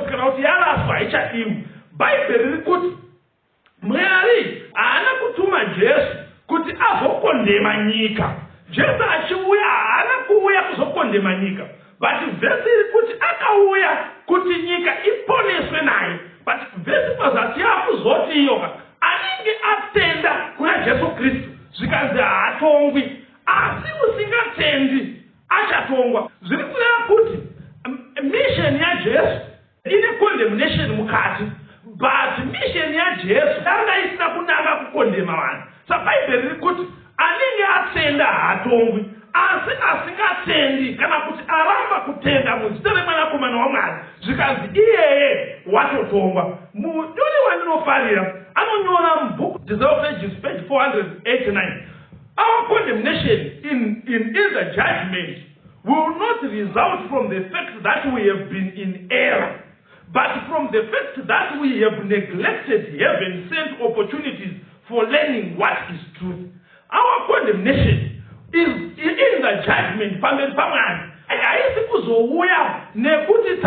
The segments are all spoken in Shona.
kana kuti yaraswa, haichadiwi. Bhaibheri riri kuti Mwari haana kutuma Jesu kuti azokondema nyika. Jesu achiuya haana kuuya kuzokondema nyika, but vhesi iri kuti akauya kuti nyika iponeswe naye. But vhesi pazasi yakuzoti iyoka, anenge atenda kuna Jesu Kristu, zvikanzi haatongwi, asi usingatendi achatongwa. Zviri kureva kuti mission yaJesu ine condemnation mukati, but mission yaJesu yanga isina kunanga kukondema vanhu. Sabhaibheri riri kuti anenge atenda haatongwi, asi asingatendi kana kuti aramba kutenda muzita reMwanakomana waMwari, zvikanzi iyeye watotongwa. Munyori wandinofarira anonyora mubhuku Desire of Ages, page 489: "Our condemnation in the judgment will not result from the fact that we have been in error, but from the fact that we have neglected heaven sent opportunities for learning what is truth." Our condemnation is in the judgment pamberi paMwari haisi kuzouya nekuti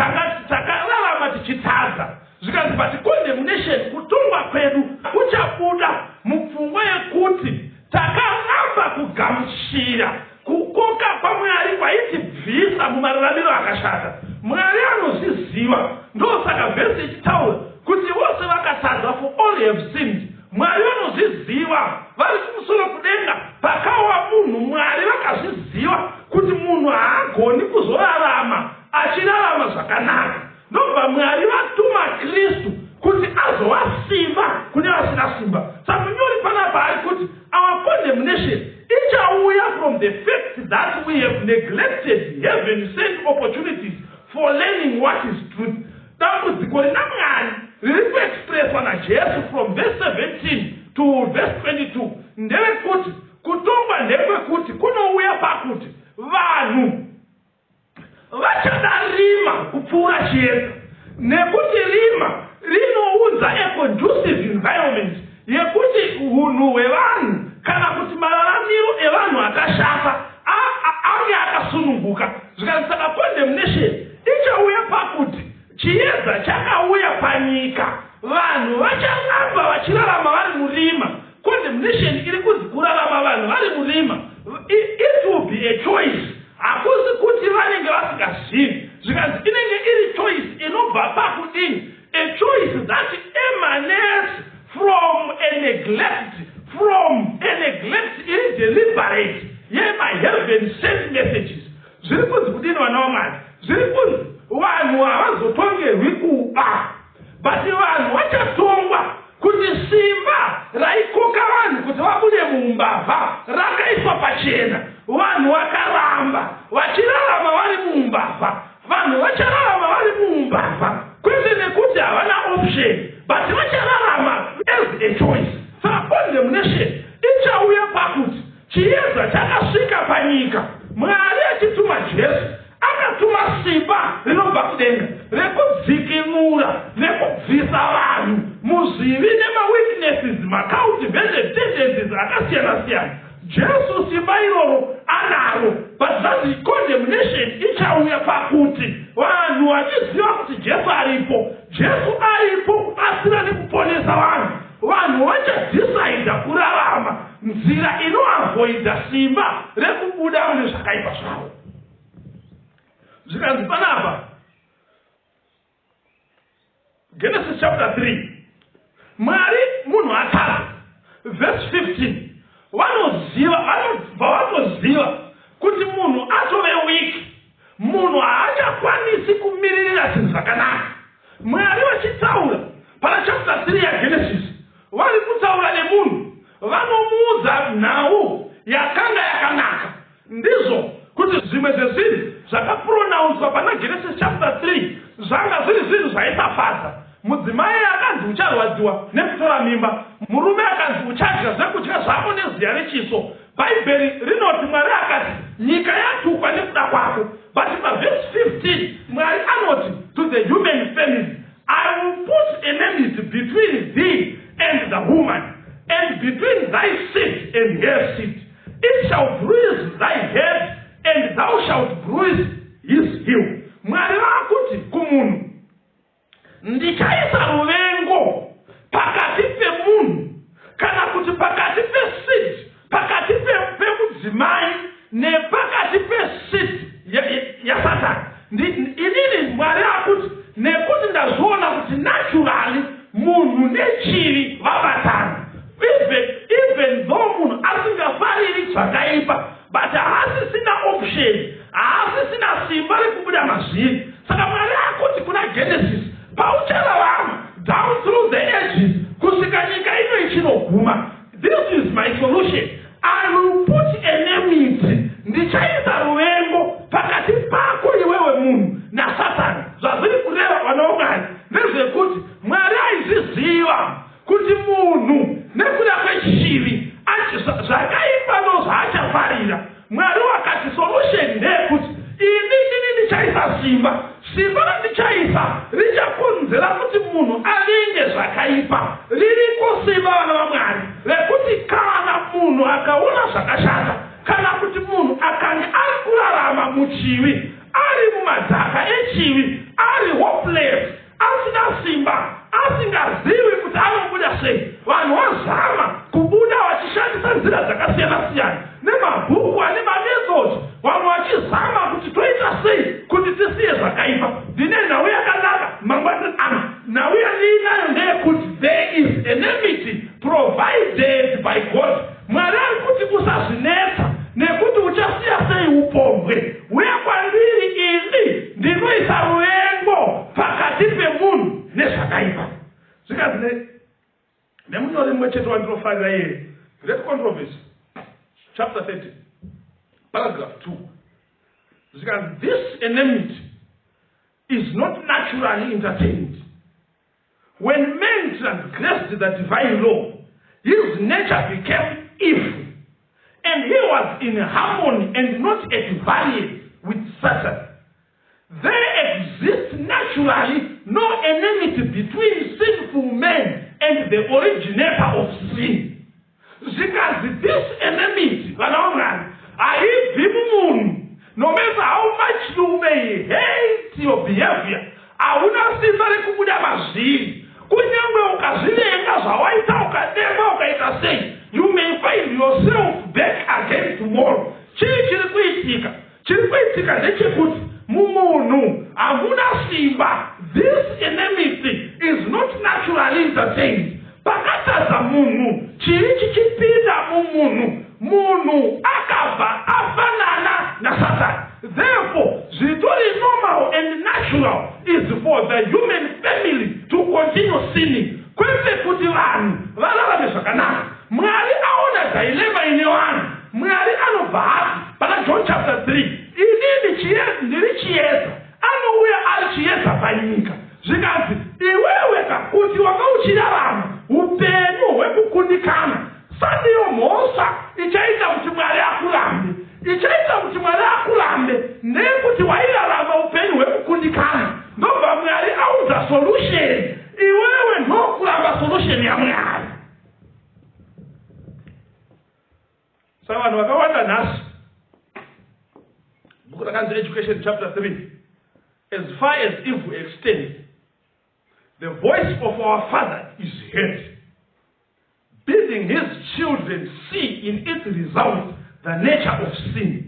takararama tichitadza. Zvikanzi, but condemnation, kutongwa kwedu, kuchabuda mupfungwa yekuti takaramba kugamuchira kukoka kwaMwari kwaitibvisa mumararamiro akashata. Mwari anozviziva, ndosaka vhesi ichitaura kuti vose vakatadza, "For all have sinned." Mwari vanozviziva vari kumusoro kudenga. Pakawa munhu, Mwari vakazviziva kuti munhu haagoni kuzorarama achirarama zvakanaka. Ndobva Mwari vatuma Kristu kuti azova simba kune vasina simba. Saka munyori panapa ari kuti our condemnation ichauya from the fact that we have neglected heaven sent opportunities for learning what is truth. Dambudziko rina Mwari riri kuexpresswa naJesu from verse 17 to verse 22 nderekuti kutongwa ndekwekuti kunouya pakuti vanhu vachada rima kupfuura chiedza, nekuti rima rinounza a conducive environment yekuti unhu hwevanhu kana kuti mararamiro evanhu akashata ange akasununguka. Zvikanzi saka condemnation ichauya pakuti chiedza chakauya panyika, vanhu vacharamba vachirarama vari murima. Condemnation iri kunzi kurarama vanhu vari murima, it will be a choice. Hakusi kuti vanenge vasingazivi. Zvikanzi inenge iri choice inobva pakudini? A choice that emanates from a neglect iri deliberate yemaheaven sent messages. Zviri kunzi kudini, vana vaMwari? Zviri kunzi vanhu havazotongerwi kuba, but vanhu vachatongwa kuti simba raikoka vanhu kuti vabude muumbavha rakaiswa pachena, vanhu vakaramba vachirarama vari muumbavha. Vanhu vachararama vari muumbavha kwete nekuti havana option, but vachararama as a choice. Saka condemnation ichauya pakuti chiedza chakasvika panyika, Mwari achituma Jesu, akatuma simba rinobva kudenga rekudzikinura nekubvisa vanhu muzvivi nemaweaknesses, macultivated tendencies akasiyana-siyana. Jesu simba iroro anaro, but zvanzi condemnation ichauya pakuti vanhu vachiziva kuti Jesu aripo, Jesu aripo kubatsira nekuponesa vanhu, vanhu vachadhisaidha kurarama nzira inoavoidha simba rekubuda mune zvakaipa zvavo. Zvikanzi panapa, Genesis chapter 3, Mwari munhu atadza, verse 15, vanoziva, vanobva vatoziva kuti munhu atove weak, munhu haachakwanisi kumiririra zvinhu zvakanaka. Mwari vachitaura pana chapter 3 yaGenesis, vari kutaura nemunhu, vanomuudza nhau yakanga yakanaka. Ndizvo kuti zvimwe zvezvinhu zvakapronounswa pana Genesis chapter 3 zvanga zviri zvinhu zvaisafadza. Mudzimai akanzi ucharwadziwa nekutora mimba, murume akanzi uchadya zvekudya zvako neziya rechiso. Bhaibheri rinoti Mwari akati nyika yatukwa nekuda kwako. But pavhesi 15 Mwari anoti to the human family, "I will put enmity between thee and the woman, and between thy seed and her seed. It shall bruise thy head and thou shalt bruise his heel." Mwari vaakuti kumunhu Ndichaisa ruvengo pakati pemunhu kana kuti pakati peseed, pakati pemudzimai nepakati peseed yaSatani. Inini Mwari akuti nekuti ndazviona kuti naturally munhu nechivi vabatana. Even though munhu asingafariri zvakaipa, but haasisina option, haasisina simba rekubuda mazviri. Saka Mwari akuti kuna Genesis, pauchararama down through the ages kusvika nyika ino ichinoguma, this is my solution. I will put enmity, ndichaisa ruvengo pakati pako iwewe munhu naSatani. Zvazviri kureva, vana vaMwari, ndezvekuti Mwari aizviziva kuti munhu nekuda kwechivi zvakaipa ndo zvaachafarira. Mwari wakati solution ndeyekuti ini ndini ndichaisa simba, simba randichaisa richakonzera kuti munhu avenge zvakaipa. Ririko simba, vana vaMwari, rekuti kana munhu akaona zvakashata, kana kuti munhu akange ari kurarama muchivi, ari mumadhaka echivi, ari hopeless, asina simba, asingazivi kuti anobuda sei, vanhu vazama kubuda vachishandisa nzira dzakasiyana-siyana nemabhuku ane mamethods, vamwe vachizama kuti toita sei kuti tisiye zvakaipa. Ndine nhau yakanaka mangwanani ano. Nhau yandiinayo ndeyekuti there is enmity provided by God. Mwari ari kuti usazvinetsa nekuti uchasiya sei upombwe. Uya kwandiri ini ndinoisa ruvengo pakati pemunhu nezvakaipa. Zvikanzi nemunyori mumwe chete wandinofarira iyeye, Great Controversy, chapter 30, paragraph 2, zvikanzi, "This enmity is not naturally entertained. When man transgressed the divine law, his nature became evil, and he was in harmony and not at variance with Satan. There exists naturally no enmity between sinful men and the originator of sin." Zvikanzi this enmity, vana vaMwari, haibvi mumunhu. No matter how much you may hate your behavior, hauna simba rekubuda mazviri. Kunyange ukazvivenga zvawaita, ukademba, ukaita sei, you may find yourself back again tomorrow. Chii chiri kuitika? Chiri kuitika ndechekuti mumunhu hamuna simba. This enmity is not naturally entertained. Pakatadza munhu, chivi chichipinda mumunhu, munhu akabva afanana naSatani. Therefore zvitori normal and natural is for the human family to continue sinning, kwete kuti vanhu vararame zvakanaka. Mwari aona dilemma ine vanhu, Mwari anobva ati pana John chapter 3, "Inini ndiri chiedza." Anouya ari chiedza panyika. Zvikanzi iwewe kakuti wanga uchirarama upenyu hwekukundikana, sandiyo mhosva ichaita kuti Mwari akurambe. Ichaita kuti Mwari akurambe ndeyekuti wairarama upenyu hwekukundikana. Ndobva Mwari audza solution, iwewe ndokuramba solution yaMwari. Saka vanhu vakawanda nhasi, bhuku rakanzi Education, chapter 3, "As far as evil extends, the voice of our Father is heard, bidding his children see in its result the nature of sin,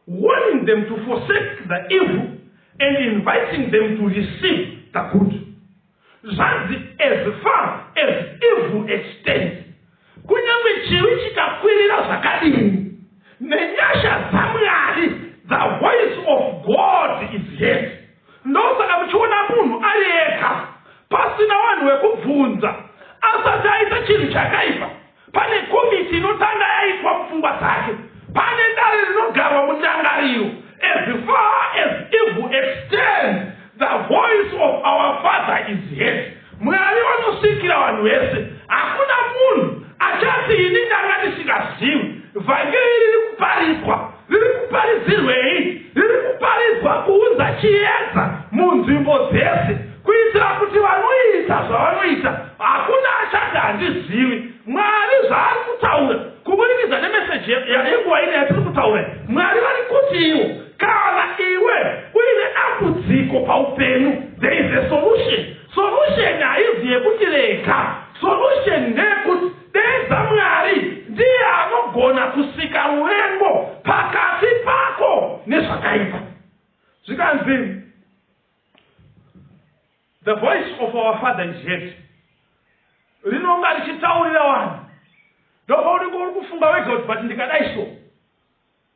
warning them to forsake the evil and inviting them to receive the good." Zvanzi as far as evil extends, kunyange chivi chikakwirira zvakadini, nenyasha dzaMwari, the voice of God is heard. Ndosaka muchiona munhu ari ega, pasina vanhu vekubvunza, asati aita chinhu chakaipa, pane komiti inotanga yaitwa mupfungwa dzake, pane dare rinogarwa mundangariro. As far as evil extends, the voice of our Father is heard. Mwari vanosvikira vanhu vese. Hakuna munhu achati ini ndanga ndisingazivi. Vhangeri riri kuparidzwa. Riri kuparidzirwei? Riri kuparidzwa kuunza chiedza munzvimbo dzese, kuitira kuti vanoita zvavanoita, hakuna achati handizivi. Mwari zvaari kutaura kuburikidza nemeseji yenguva ino yatiri kutaura, Mwari vari kuti iwo kana iwe uine dambudziko paupenyu, there is a solution. Solution. The voice of our father is heard. Rinonga richitaurira vanhu. Ndopaunenge uri kufunga wega kuti but ndikadai so.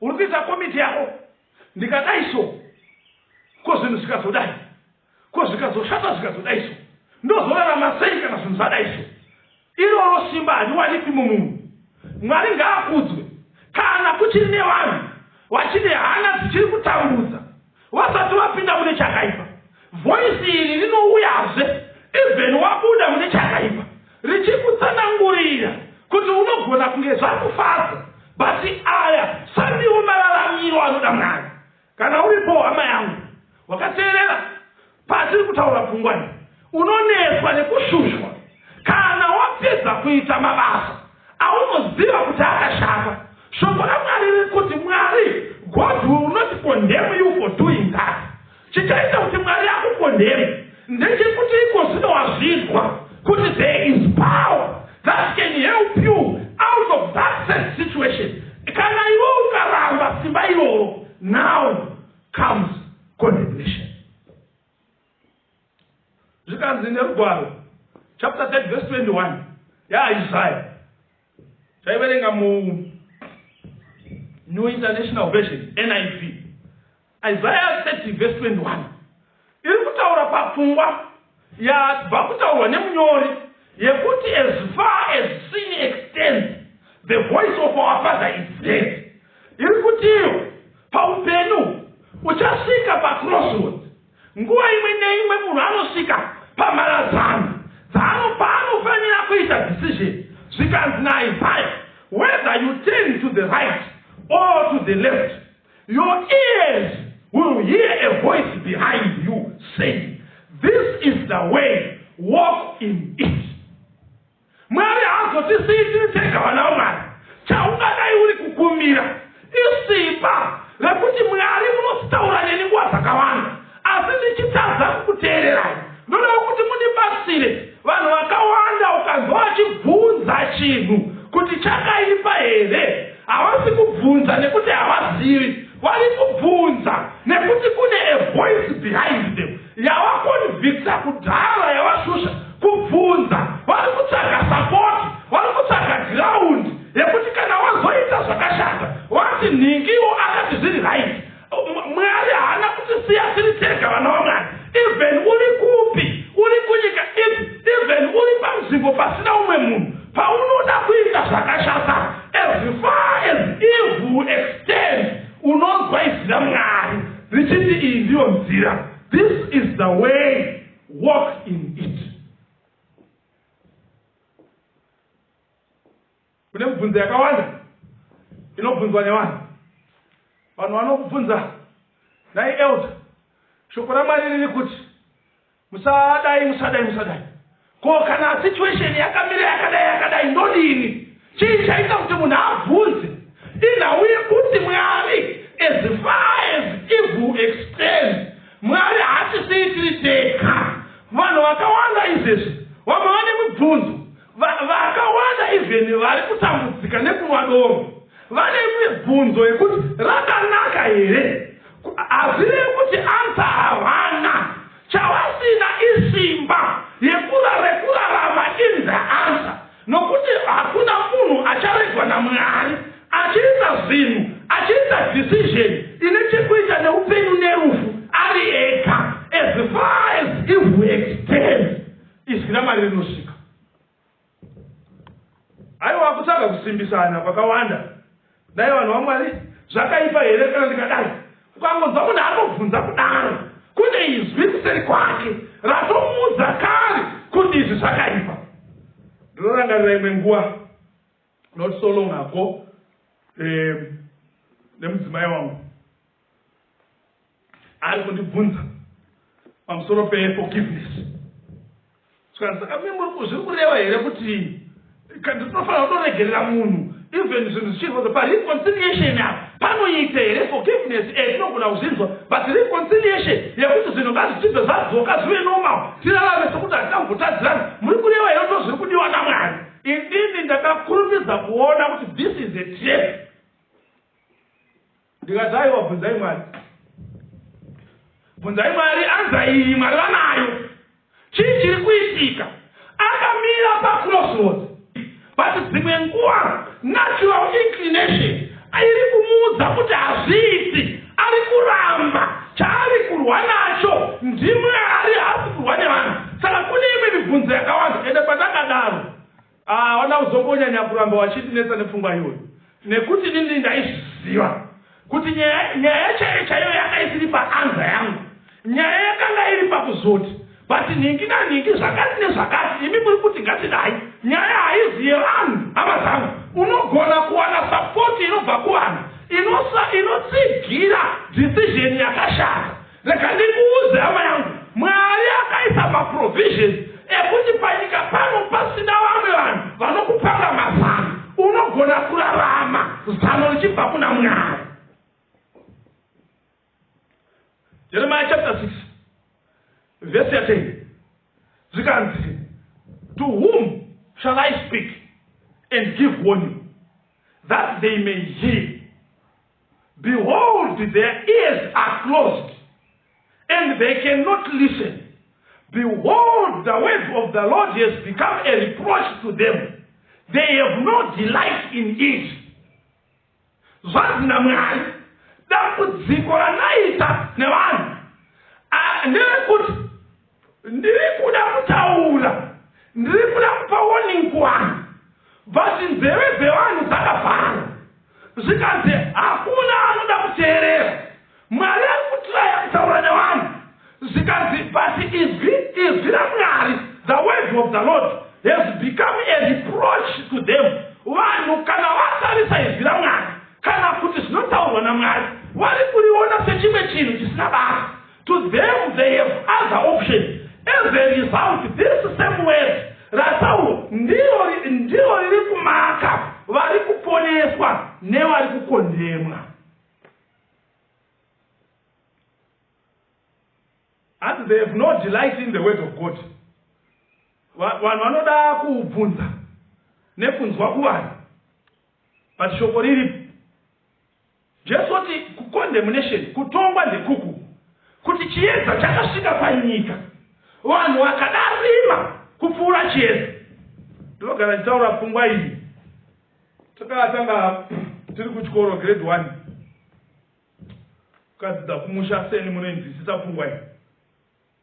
Uri kuita komiti yako. Ndikadai so. Ko zvinhu zvikazodai. Ko zvikazoshata zvikazodai so. Ndozorarama sei kana zvinhu zvadai so. Iroro simba hariwanikwi mumunhu. Mwari ngaakudzwe. Kana kuchiri nevanhu vachine hana dzichiri kutambudza vasati vapinda mune chakaipa, voice iri rinouyazve even wabuda mune chakaipa richikutsanangurira kuti unogona kunge zvakufadza but aya sandiwo mararamiro anoda Mwari. Kana uripo hama yangu wakateerera patiri kutaura pfungwa iyi, unonetswa nekushushwa kana wapedza kuita mabasa aunoziva kuti akashata. Shoko raMwari riri kuti Mwari, God will not condemn you for doing that. Chichaita kuti Mwari akukondeme ndechekuti iko zvino wazvinzwa kuti there is power that can help you out of that sad situation. Kana iwe ukaramba simba iroro, now comes condemnation. Zvikanzi nerugwaro chapter 30 verse 21 yaIsaiah taiverenga mu New International Version NIV Isaiah 30 verse 21 iri kutaura papfungwa yabva kutaurwa nemunyori yekuti as far as sin extends the voice of our father is heard iri kuti iyo paupenyu uchasvika pacrossroads nguva imwe neimwe munhu anosvika pamharadzano paanofanira kuita decision zvikanzi naIsaiah whether you turn to the right or to the left Your ears will hear a voice behind you saying, This is the way, walk in it. Mwari haazotisiyi tiri tega vana vaMwari. Chaungadai uri kukumbira isimba rekuti Mwari munositaura neni nguva dzakawanda asi ndichitadza kukuteererai. Ndodawo kuti mundibatsire. Vanhu vakawanda ukanzwa vachibvunza chinhu kuti chakaipa here, havasi kubvunza nekuti havazivi. Vari kubvunza nekuti kune a voice behind them yavaconvicta kudhara yavashusha kubvunza. Vari kutsvaga support, vari kutsvaga ground yekuti kana wazoita zvakashata vati nhingiwo akati zviri right. Mwari haana kutisiya tiri tega vana vaMwari. Even uri kupi, uri kunyika ipi, even uri panzvimbo pasina umwe munhu, paunoda kuita zvakashata, as far as evil extends, unonzwa izwi raMwari richiti iyi ndiyo nzira, this is the way, walk in it. Kune mibvunzo yakawanda inobvunzwa nevanhu. Vanhu vanokubvunza, nhai elder, shoko raMwari riri kuti musadai, musadai, musadai. Ko kana situation yakamira yakadai yakadai ndodini? Chii chaita kuti munhu abvunze? Inhau yekuti Mwari as far as evil extends, Mwari haatisiyi tiri tega. Vanhu vakawanda izvezvi vamwe vane mibvunzo Vakawanda even vari kutambudzika nekunwa doro vane mibvunzo yekuti rakanaka here. Hazvirevi kuti answer havana. Chavasina isimba rekurarama in the answer nokuti hakuna munhu acharegwa naMwari achiita zvinhu achiita decision ine chekuita neupenyu nerufu ari ega as far as evil extends. Izwi raMwari rinosvika. Haiwa kutsvaga kusimbisana kwakawanda. Dai vanhu vaMwari zvakaipa here kana ndikadai? Ukangonzwa munhu anobvunza kudaro, kune izwi kuseri kwake ratomuudza kare kuti izvi zvakaipa. Ndinorangarira imwe nguva not so long ago nemudzimai wangu ari kundibvunza pamusoro peforgiveness zvikanzi saka mi muri zviri kureva here kuti ndinofanira kutoregerera munhu even zvinhu zvichirwadza pareconciliation apa panoita here forgiveness e tinogona kuzvinzwa but reconciliation yekuti zvinhu ngazvichibve zvadzoka zvive normal tirarame sekuti hatina kumbotadzirana muri kureva here ndo zviri kudiwa namwari inini ndakakurumidza kuona kuti this is a trap Ndikati aiwa bvunzai Mwari. Bvunzai Mwari anza iyi Mwari vanayo. Chii chiri kuitika? Akamira pacrossroads. But dzimwe nguva natural inclination iri kumuudza kuti hazviiti. Ari kuramba. Chaari kurwa nacho ndiMwari, haasi kurwa nevanhu. Saka kune imwe mibvunzo yakawanda. Ende pandakadaro, hawana kuzombonyanya kuramba vachindinetsa nepfungwa iyoyo nekuti inini ndaizviziva kuti nyaya nyaya chaiyo chaiyo yanga isiri paanza yangu. Nyaya yakanga iri pakuzoti but nhingi nanhingi zvakati nezvakati imi muri kuti ngatidai. Nyaya haizi yevanhu hama dzangu. Unogona kuwana support inobva kuvanhu inosa inotsigira decision yakashata. Rega ndikuudze hama yangu, Mwari akaisa maprovisions ekuti panyika pano pasina vamwe vanhu vanokupanga mazano, unogona kurarama zano richibva kuna Mwari. Jeremiah chapter 6 verse ya 10 zvikanzi, to whom shall I speak and give warning that they may hear? Behold, their ears are closed, and they cannot listen. Behold, the word of the Lord has become a reproach to them. They have no delight in it. Zvanzi naMwari, dambudziko randaita nevanhu nderekuti ndiri kuda kutaura, ndiri kuda kupa warning kuvanhu, but nzeve dzevanhu dzakavhara. Zvikanzi hakuna anoda kuteerera. Mwari ari kutraya kutaura nevanhu. Zvikanzi but izwi, izwi raMwari, the word of the Lord has become a reproach to them. Vanhu kana vatarisa izwi raMwari kana kuti zvinotaurwa naMwari, vari kuriona sechimwe chinhu chisina basa. To them they have other options. As a result, this same word rataurwa ndiro ndiro riri kumaka vari kuponeswa nevari kukondemwa. Hanzi they have no delight in the word of God. Vanhu vanoda kubvunza nekunzwa kuvanhu, but shoko riripo. Jesu oti kucondemnation, kutongwa ndekuku, kuti chiedza chakasvika panyika, vanhu vakada rima kupfuura chiedza. Ndinogara ndichitaura pfungwa iyi. Takatanga tiri kuchikoro grade 1. Ukadzidza kumusha seni munoinzwisisa pfungwa iyi.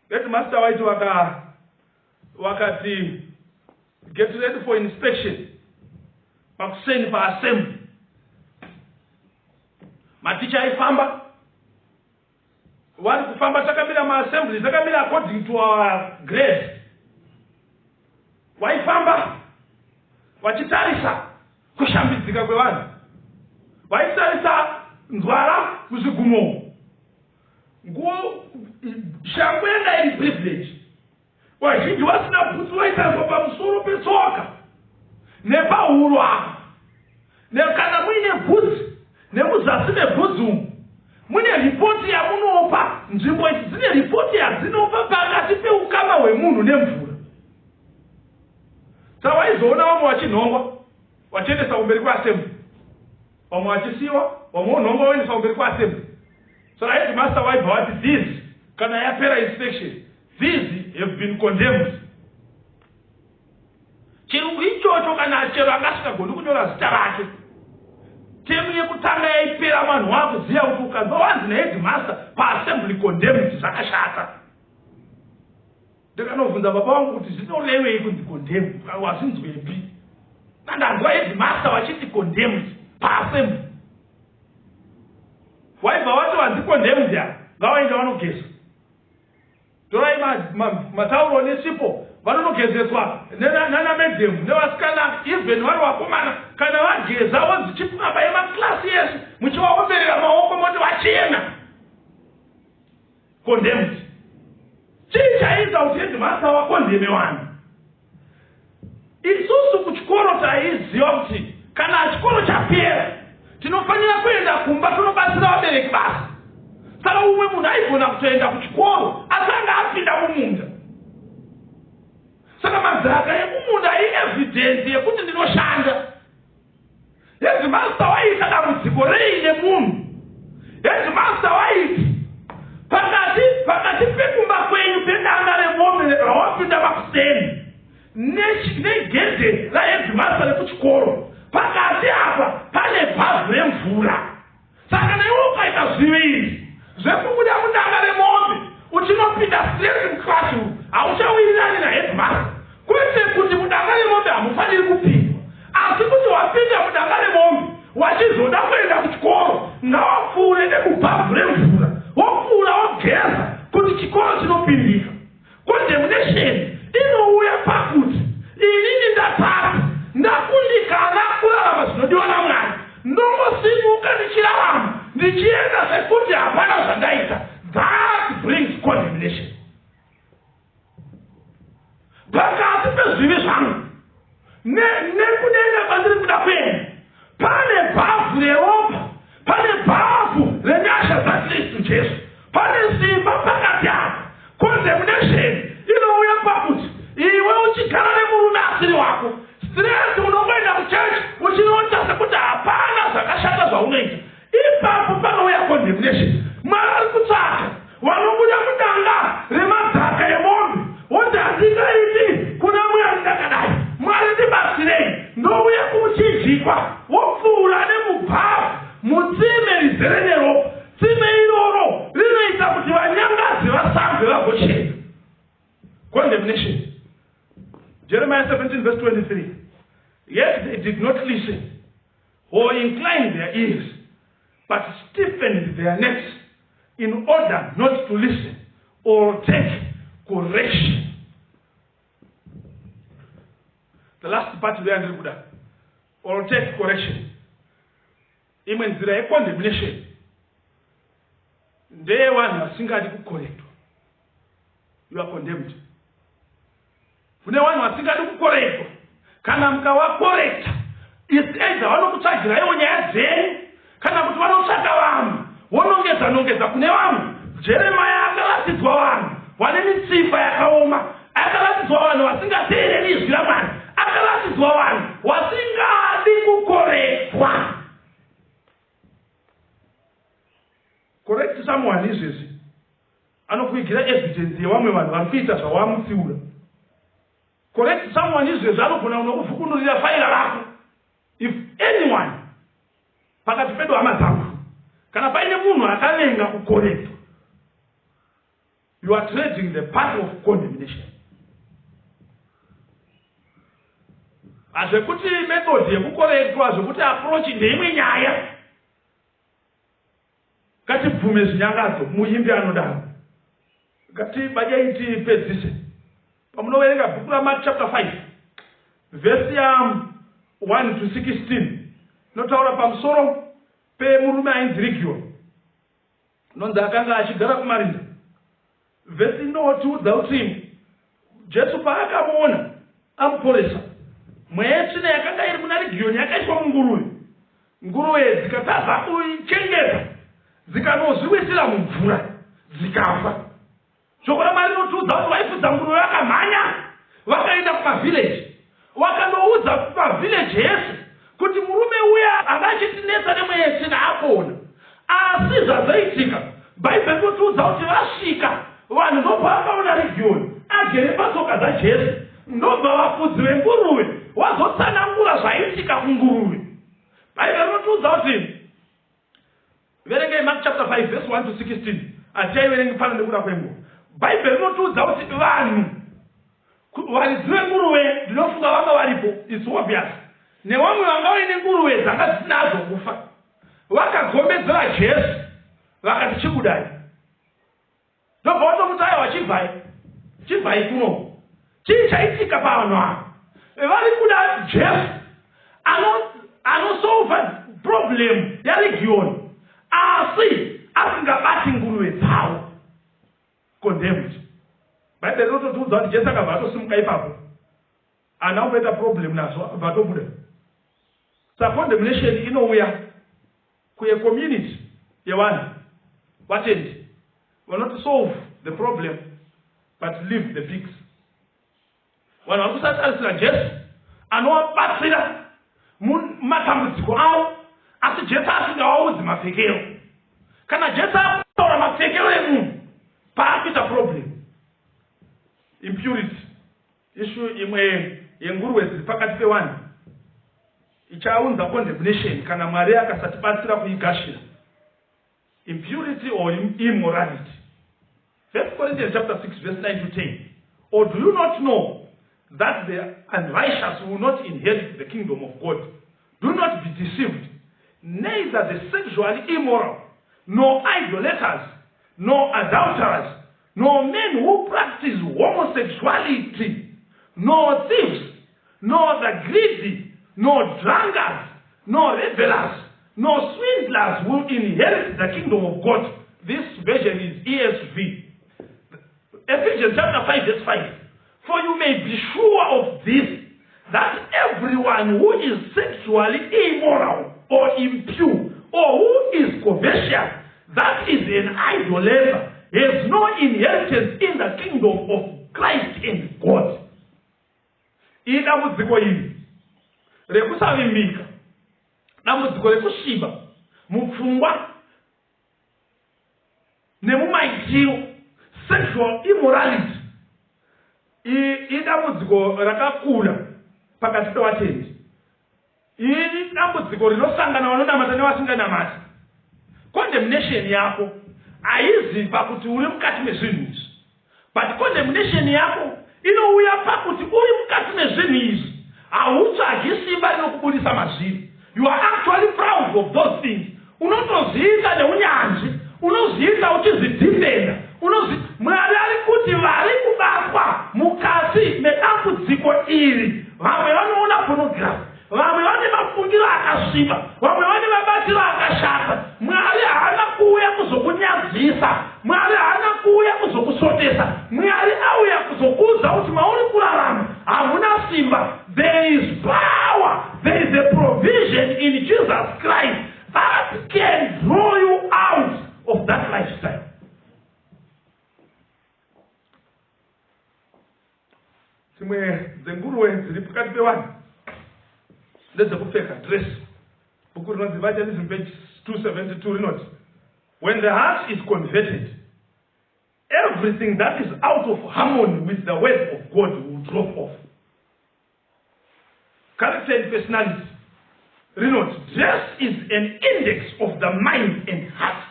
Headmaster waiti vaka vakati get ready for inspection pakuseni paassembly. Maticha aifamba vari kufamba takamira maassembly takamira according to our grade. Vaifamba vachitarisa kushambidzika kwevanhu, vaitarisa nzwara muzvigumo. Nguo shangu yanga iri privilege. Vazhinji vasina bhutsu vaitariswa pamusoro petsoka nepahuro apa. Nekana muine bvudzi nemuzasi mebvudzi umu mune ripoti yamunopa. Nzvimbo idzi dzine ripoti yadzinopa pakati peukama hwemunhu nemvura. Saka waizoona vamwe vachinhongwa vachiendesa kumberi kweassembly, vamwe vachisiiwa, vamwe vonhongwa voendeswa kumberi kweassembly. Saka headmaster vaibva vati these kana yapera inspection these have been condemned. Chirungu ichocho kana chero anga asingagoni kunyora zita rake. Temu yekutanga yaipera vanhu wakuziva kuti ukanzwa wanzi naheadmaster paassembly condemned zvakashata. Ndakanovhunza baba vangu kuti zvinorevei kunzi condemned, wazvinzwepi? Ndanzwa headmaster vachiti condemned paassembly. Waibva wati vanzi condemned ya ngavaende vanogeza. Torai matauro nesipo vanonogezeswa nana madam nevasikana even vari vakomana kana vageza vonzi chipaba yemaklasi yese muchivaomberera maoko moti vachena. Condemned. Chii chaiita kuti headmaster vakondeme vanhu? Isusu kuchikoro taiziva kuti kana chikoro chapera tinofanira kuenda kumba tonobatsira vabereki basa. Saka umwe munhu aigona kutoenda kuchikoro asi anga apinda mumunda. Saka madhaka emumunda ievidence yekuti ndinoshanda. Headmaster waiita dambudziko rei nemunhu? Headmaster waiti pakati pakati pekumba kwenyu pedanga remombe rawapinda Negedhe raheadmaster rekuchikoro. Pakati apa pane bhavhu remvura. Saka kana iwe ukaita zvivindi zvekubuda mudanga remombe uchinopinda straight muclassroom hauchawirirani naheadmaster. Kwete kuti mudanga remombe hamufaniri kupindwa, asi kuti wapinda mudanga remombe wachizoda kuenda kuchikoro ngawapfuure nemubhavhu remvura wopfuura wogeza kuti chikoro chinopindika. Condemnation inouya pakuti inini ndatadza, ndakundikana kurarama zvinodiwa naMwari, ndongosimuka ndichirarama ndichienda sekuti hapana zvandaita. That brings condemnation. Pakati pezvivi zvangu nekudenga kwandiri kuda kuenda pane bhavhu reropa, pane bhavhu renyasha dzaKristu Jesu, pane simba pakati apa. Condemnation inouya pakuti iwe uchigara nemurume asiri wako, stress, unongoenda kuchechi uchinoita sekuti hapana zvakashata zvaunoita. Ipapo panouya condemnation. Mwari ari kutsvaka vanobuda mudanga remadhaka emombe woti handingaiti kuna Mwari ndakadai. Mwari ndibatsirei. Ndouya kumuchinjikwa wopfuura nemubhavhu mutsime rizere neropa. Tsime iroro rinoita kuti vanyangadzi vasambe vagochena. Condemnation. Jeremiah 17 verse 23. Yet they did not listen or incline their ears, but stiffened their necks in order not to listen or take correction. The last part ndoyandiri kuda. Or take correction. Imwe nzira yecondemnation ndeyevanhu vasingadi kukorektwa. You are condemned. Kune vanhu vasingadi kukorektwa. Kana mukavakorekta, it's either vanokutsvagiraiwo nyaya dzenyu kana kuti vanotsvaka vamwe vonongedza nongedza kune vamwe. Jeremiah akaratidzwa vanhu vane mitsipa yakaoma, akaratidzwa vanhu vasingateereri izwi raMwari, akaratidzwa vanhu vasingadi kukorektwa. Correct someone izvezvi anokuigira evidence yevamwe vanhu vari kuita zvawamutsiura. Correct someone izvezvi anogona kunokuvhukunurira faira rako. If anyone pakati pedu hama dzangu, kana paine munhu akavenga kukorektwa, you are trading the path of condemnation. Hazvekuti method yekukorektwa, zvekuti approach ndeimwe nyaya. Ngatibvume zvinyangadzo, muimbi anodaro. Ngatibadei tipedzise. Pamunoverenga bhuku raMark chapter 5 vhesi ya 1 to 16 inotaura pamusoro pemurume ainzi Rigioni, inonzi akanga achigara kumarinda. Vhesi inotiudza kuti Jesu paakamuona amuporesa, mweya yetsvina yakanga iri muna Rigiyoni yakaiswa munguruve. Nguruve dzikatadza kuichengeta, dzikanozviwisira mumvura, dzikafa. Shoko raMwari rinotiudza kuti vaifudza nguruve vakamhanya vakaenda kumavhileji, vakanoudza kumavhileji ese kuti murume uya anga achitinetsa nemweya yetsvina apona. Asi zvazoitika, Bhaibheri rinotiudza kuti vasvika, vanhu ndobva vakaona Rigiyoni agere patsoka dzaJesu, ndobva vafudzi venguruve vazotsanangura zvaiitika kunguruve. Bhaibheri rinotiudza kuti verengei Mark chapter 5 verse 1 to 16, hatichaiverengi pano nekuda kwenguva. Bhaibheri rinotiudza kuti vanhu varidzi venguruve, ndinofunga vanga varipo, it's obvious, nevamwe vanga vaine nguruve dzanga dzisinadzo kufa, vakagombedzera Jesu vakati chibudai. Ndobva vatomuti aiwa chibvai, chibvai kuno. Chii chaitika pavanhu ava? Vari kuda Jesu anosolva ano problem yaRegioni asi asingabati nguruve dzavo. Condemned. Bhaibheri rinototiudza kuti Jesu akabva atosimuka ipapo. Haana kumboita problem nazvo, akabva atobuda. Saka condemnation inouya kuye community yevanhu vatendi vanoti solve the problem but leave the pigs. Vanhu vari kusatarisira Jesu anovabatsira mumatambudziko avo, asi Jesu asingavaudzi mapfekero. Kana Jesu akutaura mapfekero emunhu, paakuita problem, impurity. Issue imwe yenguruwe dziri pakati pevanhu ichaunza condemnation kana Mwari akasatibatsira kuigashira. Impurity or immorality. 1 Corinthians chapter 6 verse 9 to 10. Or do you not know that the unrighteous will not inherit the kingdom of God? Do not be deceived. Neither the sexually immoral, nor idolaters, nor adulterers, nor men who practice homosexuality, nor thieves, nor the greedy, nor drunkards, nor revelers, nor swindlers will inherit the kingdom of God. This version is ESV. Ephesians chapter 5 verse 5. For you may be sure of this, that everyone who is sexually immoral or impure or who is covetous, that is an idolater, has no inheritance in the kingdom of Christ and God. Idambudziko iri rekusavimbika, dambudziko rekusviba mupfungwa nemumaitiro, sexual immorality, idambudziko rakakura pakati pevatendi. Iri dambudziko rinosangana vanonamata nevasinganamati. Condemnation yako haizi pakuti uri mukati mezvinhu izvi, but condemnation yako inouya pakuti uri mukati mezvinhu izvi hautsvagi simba rinokubudisa mazviri. You are actually proud of those things. Unotozviita neunyanzvi, unozviita uchizvidefenda. Mwari ari kuti vari kubatwa mukati medambudziko iri, vamwe vanoona pornography, vamwe vane mafungiro akasviba, vamwe vane mabatiro akashata. Mwari haana kuuya kuzokunyadzisa, Mwari haana kuuya kuzokusvotesa, Mwari auya kuzokuudza kuti mauri kurarama hamuna simba. There is power, there is a provision in Jesus Christ that can draw you out of that lifestyle. Dzimwe dzenguruwe dziri pakati pevanhu ndedzekupfeka dress. Bhuku rinonzi Evangelism page 272 rinoti, When the heart is converted, everything that is out of harmony with the word of God will drop off. Character and personality rinoti, dress is an index of the mind and heart.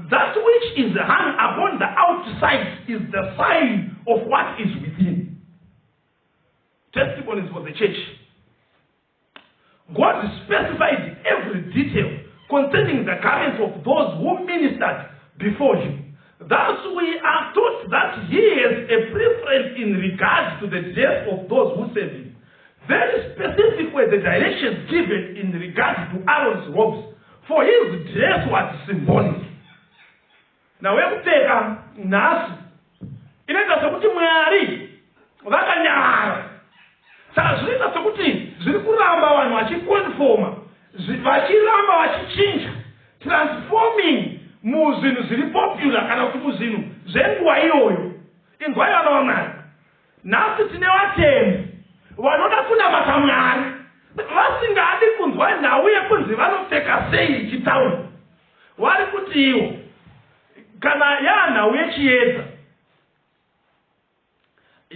That which is hung upon the outside is the sign of what is within. Testimonies for the church. God specified every detail concerning the garments of those who ministered before him. Thus we are taught that he has a preference in regard to the death of those who serve him. Very specific were the directions given in regard to Aaron's robes, for his dress was symbolic. Nhau yekupfeka nhasi inoita sekuti Mwari vakanyarara. Saka zvinoita sekuti zviri kuramba vanhu vachikonfoma, vachiramba vachichinja, transforming muzvinhu zviri popular kana kuti muzvinhu zvenguva iyoyo. Inzwai vana vaMwari. Nhasi tine vatendi vanoda kunamata Mwari vasingadi kunzwa nhau yekunzi vanopfeka sei ichitaurwa. Vari kuti ivo kana yaanhau yechiedza,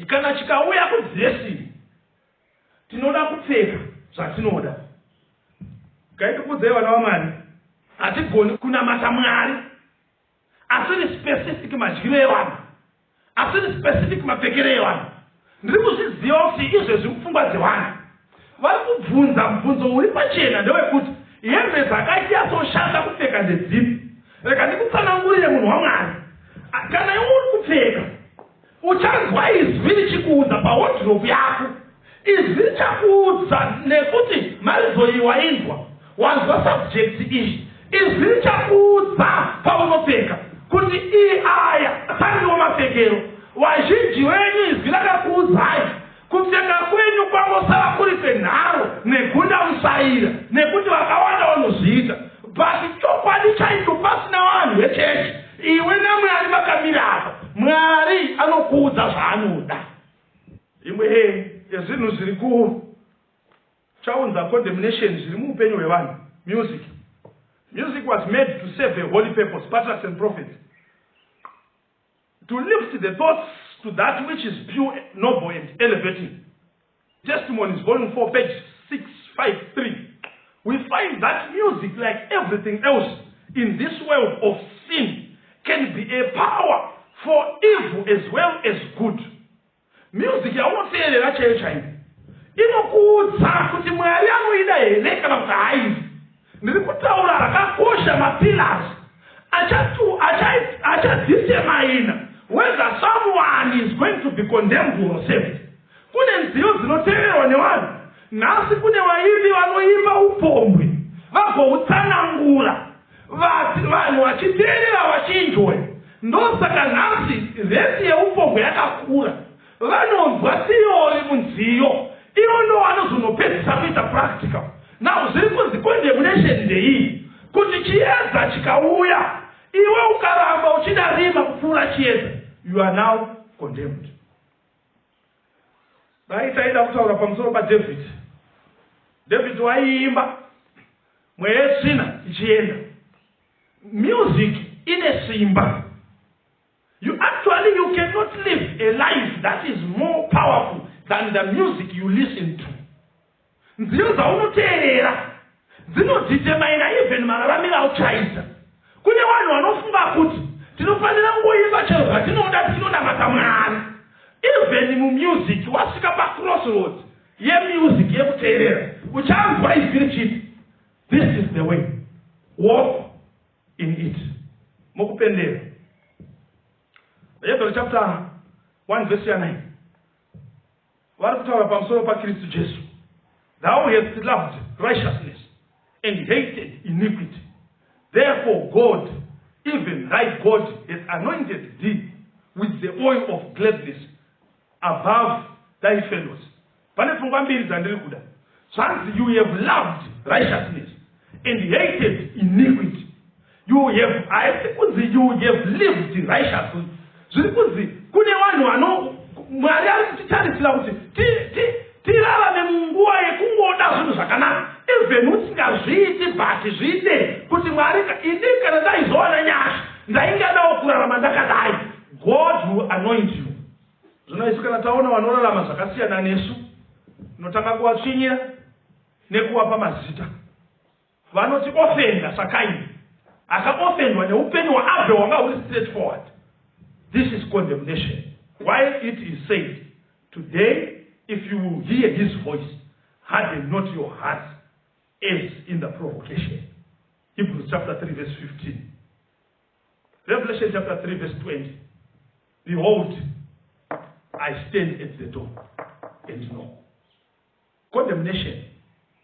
kana chikauya kudressing, tinoda kupfeka zvatinoda. Ngaitikudzei vana vaMwari, hatigoni kunamata Mwari asiri specific madyiro evanhu, asiri specific mapfekero evanhu. Ndiri kuzviziva kuti izvezvi mupfungwa dzevanhu vari kubvunza mubvunzo uri pachena ndewekuti hembe dzakanyatsoshanda kupfeka ndedzipi. Rega ndikutsanangurire munhu waMwari, kana iwe uri kupfeka Uchanzwa izwi richikuudza pawodhiropu yako. Izwi richakuudza nekuti mharidzo iyi wainzwa. Wanzwa subject iyi. Izwi richakuudza paunopfeka kuti iyi aya sandiwo mapfekero. Vazhinji venyu izwi rakakuudzai kupfeka kwenyu kwangosara kuri kwenharo negundamusaira nekuti vakawanda vanozviita. But chokwadi chaicho pasina vanhu vechechi iwe naMwari makamira apa, Mwari anokuudza zvaanoda. Imwe yezvinhu zviri kuchaunza condemnation zviri muupenyu hwevanhu, music. Music was made to serve a holy purpose, patriarchs and prophets. To lift the thoughts to that which is pure, noble and elevating. Testimonies, volume 4, page 653. We find that music, like everything else in this world of sin, can be a power for evil as well as good. Music yaunoteerera chaiyo chaiyo inokuudza kuti Mwari anoida here kana kuti haaidi. Ndiri kutaura rakakosha, mapillars achadetermina whether someone is going to be condemned or saved. Kune nziyo dzinoteererwa nevanhu nhasi. Kune vaimbi vanoimba upombwe, vagoutsanangura, vanhu vachiteerera, vachienjoya. Ndosaka nhasi rate yeupombwe yakakura. Vanonzwa theory munziyo, ivo ndo vanozonopedzisa kuita practical. Now zviri kunzi condemnation ndeiyi: kuti chiedza chikauya, iwe ukaramba uchida rima kupfuura chiedza, you are now condemned. Dai taida kutaura pamusoro paDavid. David waiimba mweya yetsvina ichienda. Music ine simba. You actually, you cannot live a life that is more powerful than the music you listen to. Nziyo dzaunoteerera dzinodetermina even mararamiro auchaita. Kune vanhu vanofunga kuti tinofanira kungoimba chero zvatinoda, tinonamata Mwari. Even mumusic, wasvika pacrossroads yemusic yekuteerera, uchanzwa izwi richiti, "This is the way, walk in it." Mukupendera, Hebrew chapter 1 verse ya 9, vari kutaura pamusoro paKristu Jesu: "Thou hast loved righteousness and hated iniquity. Therefore God, even thy God, has anointed thee with the oil of gladness above thy fellows." Pane pfungwa mbiri dzandiri kuda. Zvanzi, you have loved righteousness and hated iniquity. You have, haisi kunzi you have lived righteously. Zviri kunzi kune vanhu vano Mwari ari kutitarisira kuti tirarame munguva yekungoda zvinhu zvakanaka, even usingazviiti, but zvide kuti Mwari, ini kana ndaizowana nyasha, ndaingadawo kurarama ndakadai. God will anoint you. Zvino isu kana taona vanorarama zvakasiyana nesu, tinotanga kuvatsvinyira nekuvapa mazita. Vanoti offenda saKaini akaoffendwa neupenyu hwaAbhel hwanga huri straight forward. This is condemnation. Why it is said, "Today, if you will hear his voice, harden not your hearts as in the provocation." Hebrews chapter 3 verse 15. Revelation chapter 3 verse 20: "Behold, I stand at the door and knock." Condemnation.